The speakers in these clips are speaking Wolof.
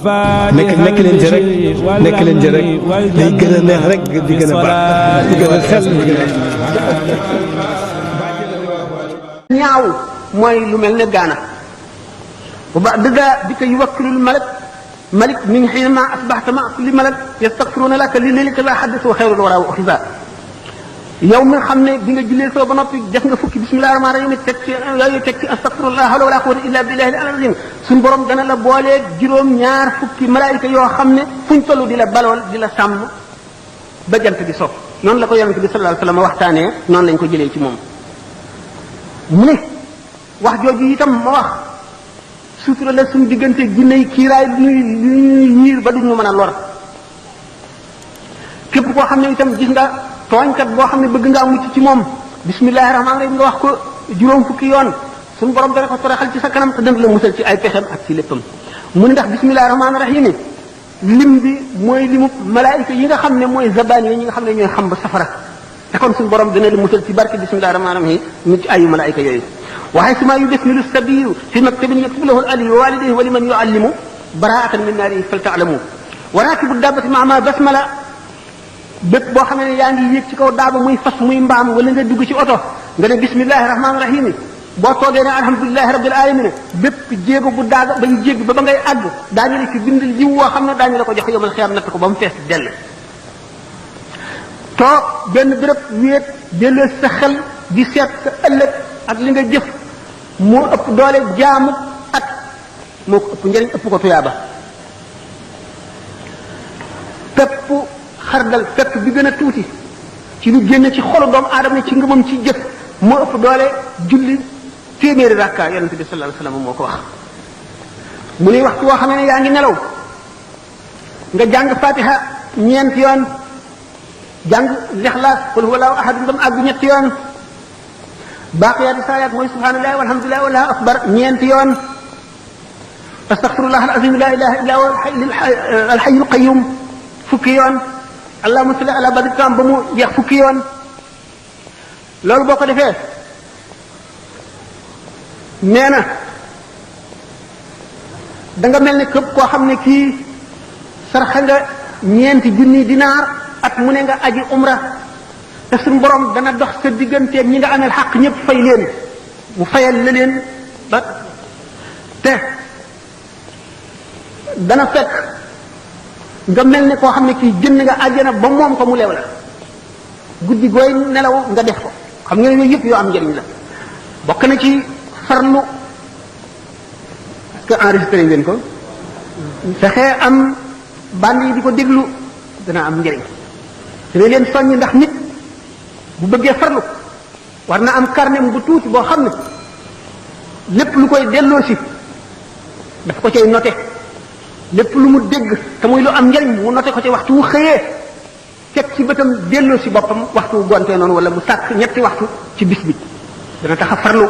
nekk leen ci rek nekk leen ci rek day gën a neex rek di gën a baax di gën a sell di gën a ñaaw mooy lu mel ne gaana bu ba dëgga di ko yuwakkilul malik min xiina asbaxta ma kulli malak yastaxfiruuna laka li leelika la xaddis wa xeyrul wara wa uxiba yow mi xam ne bi nga jullee soo ba noppi def nga fukki bismillahi rahmaani rahim teg ci yooyu teg ci astaxfirullah hawla wala quwwata illa billahi al-azim suñ borom dana la boolee juróom-ñaar fukki malaayika yoo xam ne fuñ toll di la balool di la sàmm ba jant bi sopp noonu la ko yonente bi sallallahu alayhi wa sallam waxtaanee noonu lañ ko jëlee ci moom mu ne wax jooju itam ma wax sutura la suñu diggante jinne yi kiiraay ñuy ñiir ba duñu mën a lor képp koo xam ne itam gis nga tooñkat boo xam ne bëgg ngaa mucc ci moom bismillahi rahmaani rahim nga wax ko juróom fukki yoon suñu borom dana ko toroxal ci sa kanam te dana la musal ci ay pexem ak ci léppam mu ne ndax bismillahi rahmaani rahim lim bi mooy limu malaayika yi nga xam ne mooy zabaan yi ñi nga xam ne ñooy xam ba safara te kon suñu borom dana la musal ci barke bismillahi rahmaani rahim ñu ci ayu malaayika yooyu waaye suma yudesmilu sabiru fi maktabin yaktubu lahu al-ali wa walidayhi wa liman yuallimu baraatan min naari fal taalamu wa raakibu dabbati maama basmala bépp boo xam ne yaa ngi yéeg ci kaw daaba muy fas muy mbaam wala nga dugg ci oto nga ne bismillahi rahmaani rahim boo toogee ne alhamdulilahi rabbil alamin bépp jéego bu daaga ba ñu jéggi ba ngay àgg daañu la ci bindal jiw woo xam ne daañu la ko jox yomal xiyam natt ko ba mu fees dell toog benn béréb wéet delloo sa xel di seet sa ëllëg ak li nga jëf moo ëpp doole jaamu at moo ko ëpp njëriñ ëpp ko tuyaaba pepp xardal pepp bi gën a tuuti ci lu génn ci xolu doomu aadama ci ngëmam ci jëf moo ëpp doole julli téeméeri rakka yonente bi sallallahu alayhi wasallam moo ko wax mu ne waxtu woo xam ne yaa ngi nelaw nga jàng fatiha ñeenti yoon jàng lixlaas qul huwallahu ahad ngam àgg ñetti yoon baaqiyaati saayaat mooy subhanallahi walhamdulillahi wallahu akbar ñeenti yoon astaghfirullah alazim la ilaha illa huwa alhayyul qayyum fukki yoon allahumma salli ala badri tam ba mu jeex fukki yoon loolu boo ko defee nee na da nga mel ne képp koo xam ne kii sarxa nga ñeenti junni dinaar at mu ne nga aji umra te suñu borom dana dox sa digganteeg ñi nga amel xaq ñëpp fay leen mu fayal la leen ba te dana fekk nga mel ne koo xam ne kii jënd nga àjjana ba moom ko mu lew la guddi gooy nelaw nga def ko xam nga yooyu yëpp yoo am njëriñ la bokk na ci farlu que enregistré ngeen ko fexe am band yi di ko déglu dana am njëriñ te leen soññ ndax nit bu bëggee farlu war na am carnet bu tuuti boo xam ne lépp lu koy delloo si daf ko cay noté lépp lu mu dégg te muy lu am njëriñ mu noté ko ci waxtu wu xëyee teg ci bëtam delloo si boppam waxtu wu gontee noonu wala mu sàkk ñetti waxtu ci bis bi dana tax a farlu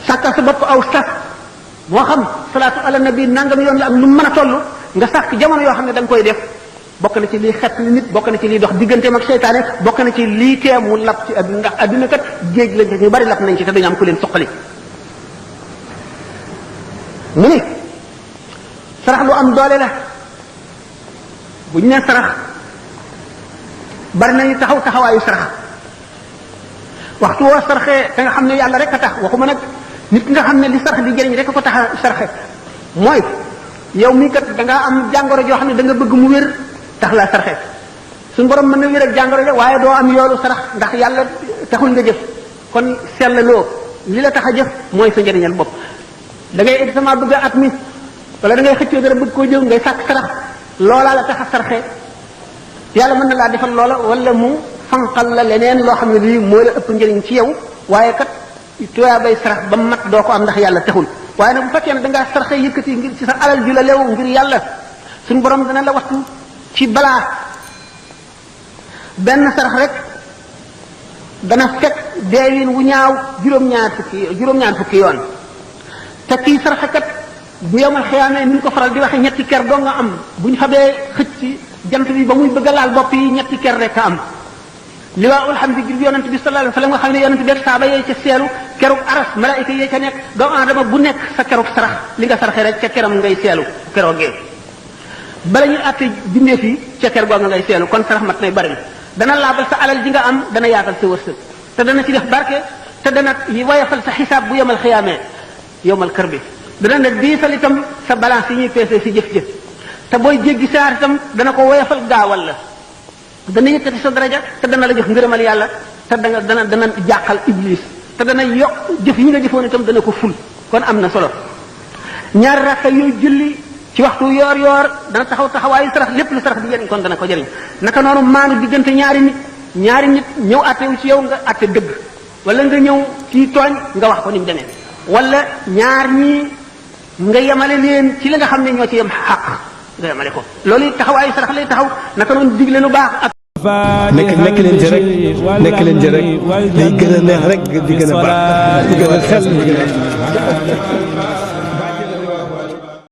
sàkkal sa bopp aw sàkk moo xam salaatu ala nabi nangam yoon la ak nu mën a toll nga sàkk jamono yoo xam ne da nga koy def bokk na ci lii xet li nit bokk na ci lii dox digganteem ak seytaane bokk na ci lii tee mu lab ci adduna ndax adduna kat géej lañ ñu bari lab nañ ci te dañu am ku leen suqali mu ni sarax lu am doole la bu ñu nee sarax bari nañu taxawaayu sarax waxtu woo saraxee te nga xam ne yàlla rek a tax waxuma nag nit ki nga xam ne li sarax di jëriñ rek a ko tax a saraxe mooy yow mii kat da ngaa am jàngoro joo xam ne da nga bëgg mu wér tax laa saraxe suñu borom mën na wér ak jàngoro ja waaye doo am yoolu sarax ndax yàlla taxul nga jëf kon sellaloo li la tax a jëf mooy sa njëriñal bopp da ngay examen bëgg at mi wala da ngay xëccoo dara bëgg koo jël ngay sàkk sarax loolaa la tax a sarxe yàlla mën na laa defal loola wala mu fanqal la leneen loo xam ne lii moo la ëpp njëriñ ci yow waaye kat tuyaa bay sarax ba mat doo ko am ndax yàlla taxul waaye nag bu fekkee ne da ngaa sarxe yëkkati ngir ci sa alal ju la lew ngir yàlla suñu borom dana la wattu ci balaa benn sarax rek dana fekk deewin wu ñaaw juróom-ñaar fukki yoon te kii saraxe kat bu yomal xiyaamee ni ñu ko faral di waxe ñetti ker doo nga am bu ñu xamee xëcc ci jant bi ba muy bëgg a laal bopp yi ñetti ker rek a am liwaa'ul hamdi gi yonent bi sallallahu alayhi wasallam nga xam ne yonent bi saaba yee ca seelu keruk aras malaayika yee ca nekk doomu aadama bu nekk sa keruk sarax li nga saraxe rek ca keram ngay seelu keroogee bala ñu àtte bindeef yi ca ker googa ngay seelu kon sarax mat nay bari na dana laabal sa alal ji nga am dana yaatal sa wërsëg te dana ci def barke te dana wayafal sa xisaab bu yemal xiyaamee yowmal kër bi dana ne diisal itam sa balance yi ñuy peesee si jëf-jëf te booy jéggi saar itam dana ko woyafal gaawal la dana yëkkati sa daraja te dana la jox ngërëmal yàlla te dana jàqal iblis te dana yokk jëf yi nga jëfoon itam dana ko ful kon am na solo ñaari rakka yooyu julli ci waxtu yoor yoor dana taxaw taxawaayu sarax lépp lu sarax di jëriñ kon dana ko jëriñ naka noonu maanu diggante ñaari nit ñëw attewu ci yow nga atte dëgg wala nga ñëw ci tooñ nga wax ko ni mu demee wala ñaar ñii nga yemale leen ci la nga xam ne ñoo ci yem xaq nga yemale ko loolu taxawaayu sarax lay taxaw naka noonu digle lu baax ak nekk leen ci rek nekk leen ci rek day gën a neex rek di gën a baax di gën a sell di gën a